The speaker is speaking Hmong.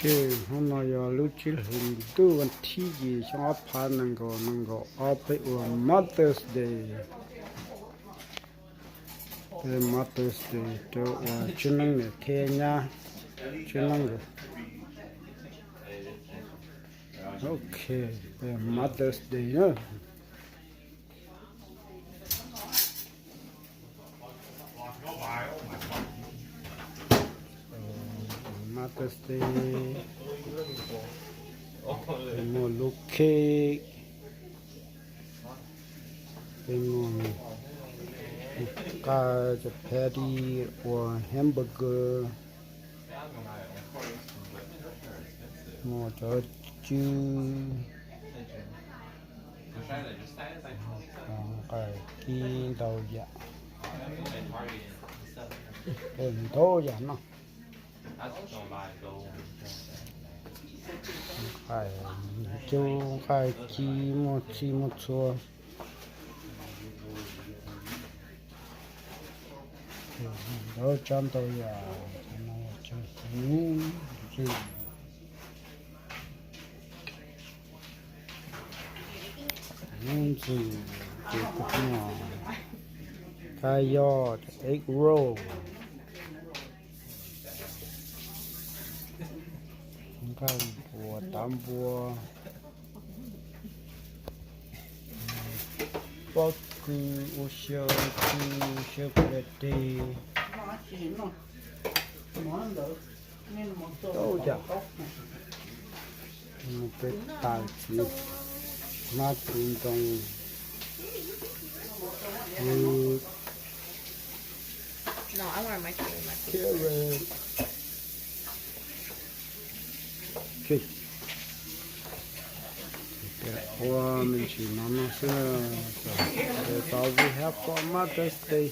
Ok, hnub no yog lub tsib hlis ntuj vas thib yim xyoo ob phav nees nkaum nees nkaum ob peb ua Mother's Day. Peb Mother's Day rau uas tsev neeg niam thiab nyab, tsev neeg. Ok, peb Mother's Day na. Mother's Day, peb muaj lub cake, peb muaj nqaij, cov patty, ua hamburger, muaj cov cwb, nqaij kib ntau yam, ntau yam no. Nqaij cub, nqaij kib, muaj txhij muaj txhua, ntau tsav ntau yam. Hnub ntxwg ces kuv muaj kab yoj, egg roll, nqaij npua, tav npua, pob kws, ua xyaw kws, xyaw kws deg, ntau yam. Mus peb tas txiv hmab txiv ntoo, carrot, ua me ntsis no no xwb. So we have for Mother's Day.